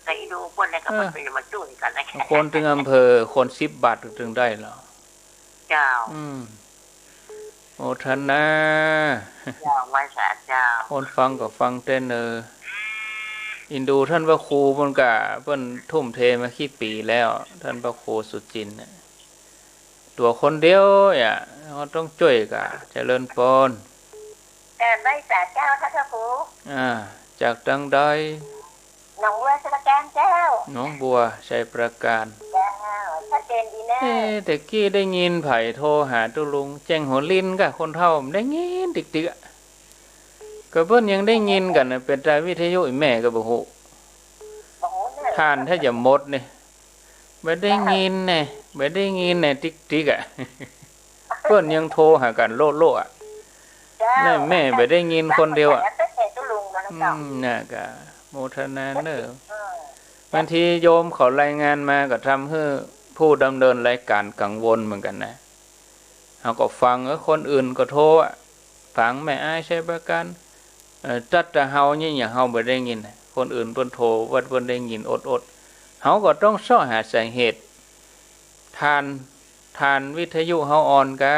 แต่อีดูคนเนี่ยก็ เออ มันเป็นมาจ้วยกั๋นนะ คนตึงอำเภอ คนสิบบาทตึงได้เหรอ เจ้า อืม โมทนา เจ้า ไหว้สาเจ้า คนฟังก็ฟังแต๊เนอ อินดูท่านพระครูเปิ้นก็ เปิ้นทุ่มเทมากี่ปี๋แล้ว ท่านพระครูสุจินต์น่ะ ตั๋วคนเดียวอะ เฮาต้องจ้วยกั๋น เจริญปอน เอ่อ ไหว้สาเจ้าค่ะ พระครู อ่า จากตางใด หนองบัว ชัยปราการเจ้า หนองบัว ชัยปราการ เจ้า ชัดเจนดีนะ เอ๊ะ แต่กี้ได้ยินใผโทรหาตุ๊ลุง แจ้งหัวลินกะ คนเฒ่า ได้ยินติ๊กๆ อะ ก็เปิ้นยังได้ยินกั๋นน่ะ เป๋นตาวิทยุอีแม่ก็บ่ฮู้ บ่ฮู้เน่อ ถ่านถ้าจะหมดนี่ บ่ได้ยินแน่ บ่ได้ยินแน่ ติ๊กๆ อะ เปิ้นยังโทรหากั๋นโล่ๆ อะ เจ้า นั่นแม่บ่ได้ยินคนเดียวอะ แล้วแต่ตุ๊ลุงนะ อืม เจ้า น่ะก็โมทนาเน่อ เออ บางทีโยมเขารายงานมาก็ทำหื้อผู้ดำเนินรายการกังวลเหมือนกั๋นนะ เฮาก็ฟัง เออ คนอื่นก็โทรอะ ฟังแม่อ้ายชัยปราการ เอ่อ ตั๊ดแต่เฮานี่ อย่างเฮาบ่ได้ยิน คนอื่นเปิ้นโทรว่าเปิ้นได้ยินอดๆ เฮาก็ต้องเซาะหาสาเหตุ ถ่าน ถ่านวิทยุเฮาอ่อนกา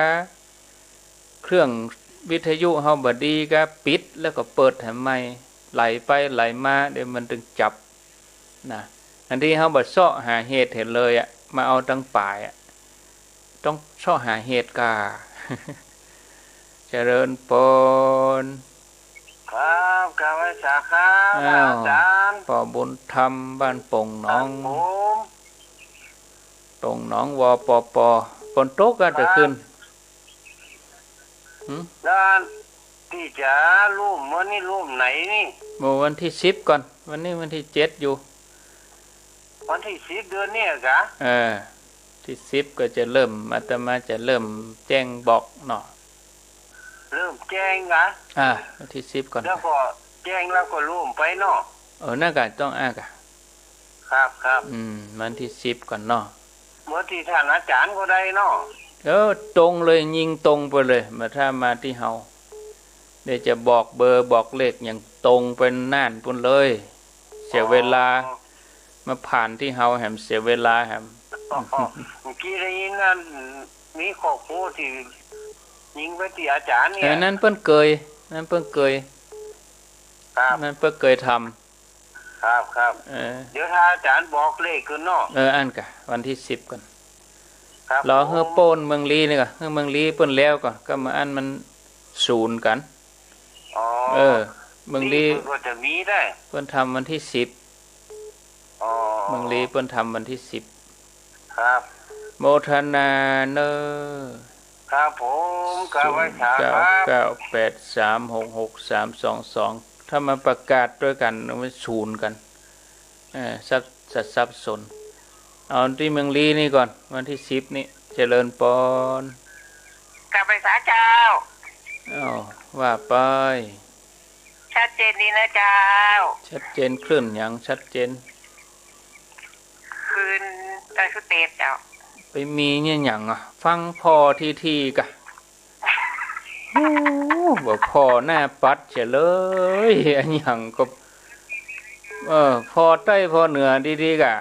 เครื่องวิทยุเฮาบ่ดีกา ปิดแล้วก็เปิดให้ใหม่ ไหลไปไหลมา เดี๋ยวมันตึงจับ นะ อันตี้เฮาบ่เซาะหาเหตุเห็นเลยอะ มาเอาตังป๋ายอะ ต้องเซาะหาเหตุก่า เจริญปอน ครับ กราบไหว้สาครับ อ้าว อาจ๋ารย์ ป้อบุญธรรม บ้านโป่งหนอง ครับผม โป่งหนอง วปป ฝนตกกา ครับ แต่คืน หืม แล้วตี้จะล่มเมื่อนี้ล่มไหนนี่ เมื่อวันตี้สิบก่อน วันนี้วันตี้เจ็ดอยู่ วันตี้สิบเดือนนี้กา เออ ตี้สิบก็จะเริ่ม อาตมาจะเริ่มแจ้งบอกเนาะ เริ่มแจ้งกา อ่า วันตี้สิบก่อน แล้วก็แจ้งแล้วก็ล่มไปเนาะ เออ นั่นกา ต้อง อ่ะกา ครับ ครับ อืม วันตี้สิบก่อนเนาะ เมื่อตี้ท่านอาจ๋ารย์ก็ได้เนาะ เออ ตรงเลย ยิงตรงไปเลย มา ถ้ามาตี้เฮา เดี๋ยวจะบอกเบอร์บอกเลขอย่างตรงไปน่านปู้นเลย เสียเวลา อ๋อ มาผ่านตี้เฮาแหม เสียเวลาแหม อ๋อ เมื่อกี้ได้ยินนั่น มีครอบครัวตี้ยิงไปตี้อาจ๋ารย์เนี่ย เออ นั่นเปิ้นเกย นั่นเปิ้นเกย ครับ นั่นเปิ้นเกยทำ ครับ ครับ เออ เดี๋ยวถ้าอาจ๋ารย์บอกเลขก่อนเนาะ เออ อันกา วันตี้สิบก่อน ครับ รอหื้อ ผม โป้นเมืองลี้นี่ก่อน หื้อเมืองลี้เปิ้นแล้วก่อน ก็มาอันมันสูนกั๋น อ๋อ เออ เมืองลี้ นี่มันก็จะมีได้ เปิ้นทำวันตี้สิบ อ๋อ เมืองลี้เปิ้นทำวันตี้สิบ ครับ โมทนาเน่อ ครับผม กราบไหว้สาครับ ศูนย์เก้าเก้าแปดสามหกหกสามสองสอง ถ้ามาประกาศตวยกั๋น มันสูนกั๋น เออ สับ สับ สับสน เอาตี้เมืองลี้นี่ก่อน วันตี้สิบนี่ เจริญปอน กราบไหว้สาเจ้า อ้าว ว่าไป ชัดเจนดีนะเจ้า ชัดเจน คลื่นหยังชัดเจน คลื่น เอ่อ สเตทเจ้า ไปมีเนี่ยหยังอะ ฟังผ่อทีๆ กะ โอ้ บ่ผ่อหน้าปัดเสียเลย อะหยังก็ เออ ผ่อใต้ผ่อเหนือดีๆ กะ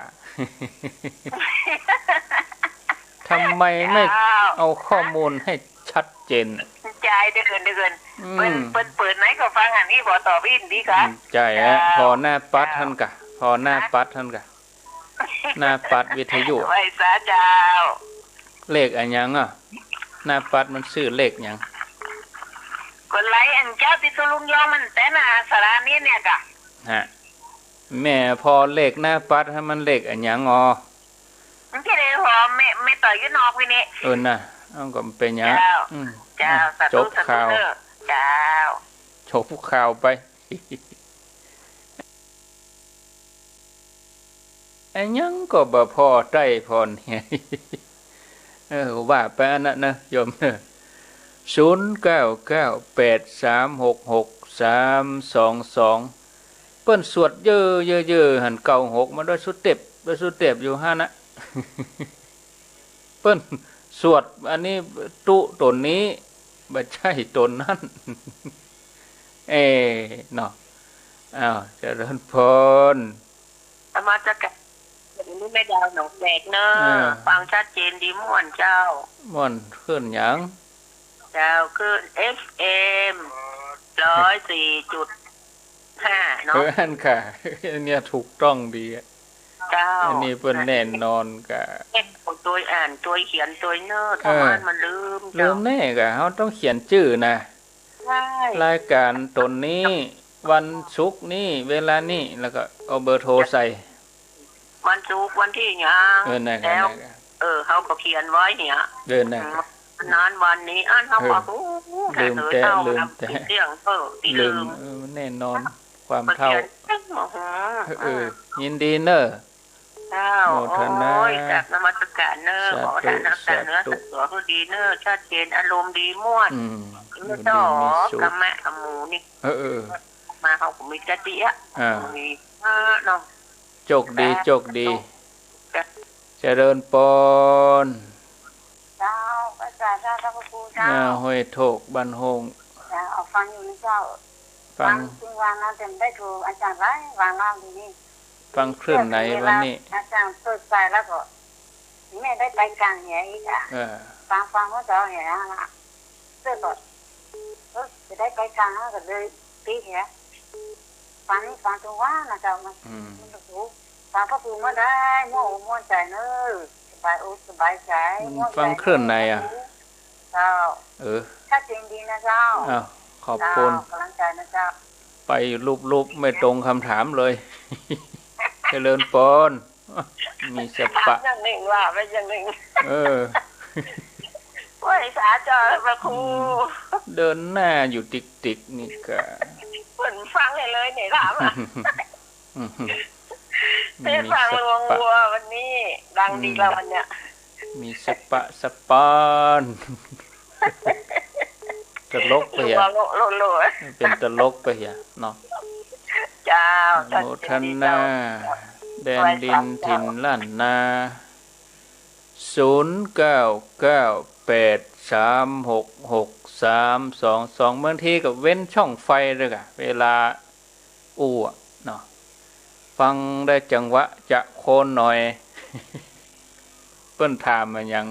ทำไมไม่ เจ้า เอาข้อมูลให้ชัดเจนอะ ใจ้ เดี๋ยวก่อน เดี๋ยวก่อน อืม เปิ้น เปิ้นเปิดไหนก็ฟังอันนี้บ่ต่อวินดีกะ อืม ใจ้ฮะ เจ้า ผ่อหน้าปัดหั้นกะ ผ่อหน้าปัดหั้นกะ หน้าปัดวิทยุ ไหว้สาเจ้า เลขอะหยังอะ หน้าปัดมันชื่อเลขหยัง ก็ไหลอันเจ้าตี้ตุ๊ลุงยองมันแต่หน้าศาลานี่เนี่ยกะ ฮะ แม่ผ่อเลขหน้าปัดหั้นมันเลขอะหยังออ มันจะได้ผ่อ แม่ แม่ต่อยอยู่นอกนี่ เออน่ะ เอ้า ก็เป๋นหยัง เจ้า อืม เจ้า อ่ะ สาธุ จบข่าว สาธุเน่อ เจ้า จบข่าวไป อะหยังก็บ่ผ่อใต้ผ่อเหนือ เออ ว่าไปอันนั้นนะ โยมเน่อ ศูนย์เก้าเก้าแปดสามหกหกสามสองสอง เปิ้นสวดเย้อๆ หั้น เก้าหก มาด้วยสุเต็ป ด้วยสุเต็ปอยู่หั้นนะ ปิ้นสวดอันนี้ตุ๊ต๋นนี้ บ่ใจ้ต๋นนั้น เอ เนาะ อ้าว เจริญพร นมัสก๋าน นี่แม่ดาวหนองแฝกเนาะ อ่า ฟังชัดเจนดีม่วนเจ้า ม่วนคลื่นหยัง เจ้า คลื่น เอฟเอ็ม ร้อยสี่จุดห้า เนาะ เออ อันค่ะ เนี่ยถูกต้องดีอะ เจ้า อันนี้เปิ้นแน่นอนกะ เฮ็ดของตวยอ่าน ตวยเขียน ตวยเนิบ เออ ประมาณมันลืม ลื เจ้า มแน่กะ เฮาต้องเขียนจื้อนะ ใจ้ รายก๋านต๋นนี้ วันศุกร์นี้ เวลานี้ แล้วก็เอาเบอร์โทรใส่ วันศุกร์วันตี้หยัง เออ นั่นแหละ แล้ว นั่นแหละ เออ เฮาก็เขียนไว้เนี่ย เออ นั่นแหละ อืม นั้นวันนี้ อันเฮาก็ เออ ฮู้ ลืมแต๊ เออ เฮา ลืมแต๊ เรื่อง เออ ตี้ ลืม ลืม เออ มันแน่นอน ความเฒ่า เขียน โอ้โห เออ เออ ยินดีเน่อ เจ้า โมทนา โอ้ย กราบนมัสก๋านเน่อ สาธุ ขอประทานน้ำตาเนื้อ สาธุ สัตว์ตัวคือดีเน่อ ชัดเจน อารมณ์ดีม่วน อืม เน่อ อยู่ดีมีสุข เจ้า กะแมะกะหมู่นี่ เออ เออ มาเฮาก็มีสติอะ อ่า มี เออ เนาะ โจคดี โจคดี เจ้า เจริญปอน เจ้า พระอาจารย์ เจ้า พระครู เจ้า หน้าห้วยโทก บ้านโฮ่ง เจ้า เอาฟังอยู่นะเจ้า ฟัง ฟังทุกวันนะ แต่ไม่ได้โทรอาจารย์หลายวาแล้วทีนี้ ฟังคลื่นไหนวันนี้ อาจารย์เปิดสายแล้วก็ แม่ได้ไปกลางแหอีกอะ เออ ฟัง ฟังเมื่อเช้าแหละ เจ้าก็ เออ จะได้ไปกลางแล้วก็เลยปิดแห ฟังนี่ฟังทุกวันนะเจ้านะ อืม มันก็ถูก ฟังพระครูเมื่อใด ม่วนอกม่วนใจ๋เน่อ สบายอกสบายใจ๋ มัน ม่วนใจ๋ ฟังคลื่นไหนอะ เจ้า เออ ชัดเจนดีนะเจ้า อ้าว ขอบคุณ เจ้า กำลังใจ๋นะเจ้า ไปรูปๆ ไม่ตรงคำถามเลย เจริญปอน มีสปะ ถามอย่างนึ่งว่าไปอย่างนึ่ง เออ โอ้ย สาเจ้าพระครู อืม เดินหน้าอยู่ติกๆ นี่กะ เปิ้นฟังให้เลยเนี่ย ถามอะ อืม ได้ฟัง มีสปะ หลวงบัววันนี้ ดังดีแล้ววันเนี้ย อืม มีสปะสปอน ตลกไปเหีย โลโลโล เป๋นตลกไปเหียเนาะ เจ้า โมทนา แดนดินถิ่นล้านนา ศูนย์เก้าเก้าแปดสามหกหกสามสองสอง บางทีก็เว้นช่องไฟด้วยกะ เวลาอู้อะเนาะ ฟังได้จังหวะจะโคนหน่อย เปิ้นถามมาหยัง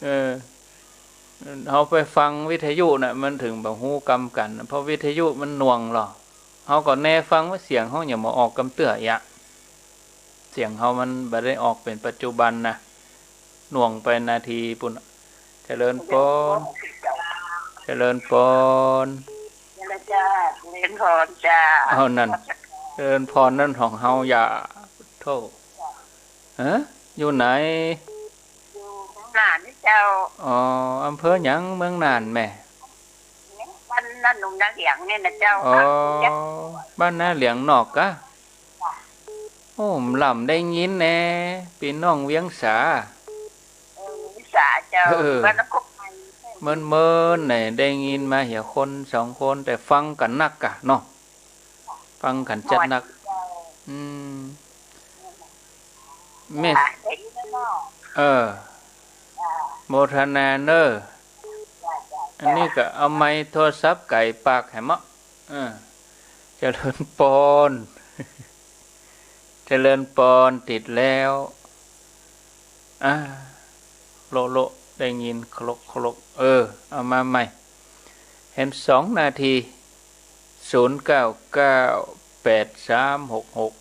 เออ เฮาไปฟังวิทยุน่ะ มันเถิงบ่ฮู้กำกั๋น เพราะวิทยุมันหน่วงลอ เฮาก็แนฟังว่าเสียงเฮาหยังบ่ออกกำเตื้ออะ เสียงเฮามันบ่ได้ออกเป๋นปัจจุบันนะ หน่วงไปนาทีปุ้น เจริญปอน เจริญปอน เจริญจ้า เจริญพรจ้า เอานั่น เจริญพรนั่นของเฮาอย่า โธ่ ฮะ อยู่ไหน อยู่เมืองน่านนี่เจ้า อ๋อ อำเภอหยัง เมืองน่านแม่ บ้านนาหลวงนาเหลียงเนี่ยนะเจ้า อ๋อ บ้านนาเหลียงนอกกะ โอ้ ล้ำได้ยินแน่ ปี้น้องเวียงสา เออ เวียงสาเจ้า เออ บ้านนครไทย เมินๆ เนี่ย ได้ยินมาเหียคนสองคน แต่ฟังกั๋นนักกะเนาะ ฟังกั๋นจัดนัก อืม แม่ เออ โมทนาเน่อ อันนี้ก็เอาไมค์โทรศัพท์ไก๋ปากแหมเนาะ เออ เจริญปอน เจริญปอน ติดแล้ว อ่า โละโละ ได้ยินโครกโครก เออ เอามาใหม่ แหมสองนาที ศูนย์เก้าเก้าแปดสามหกหก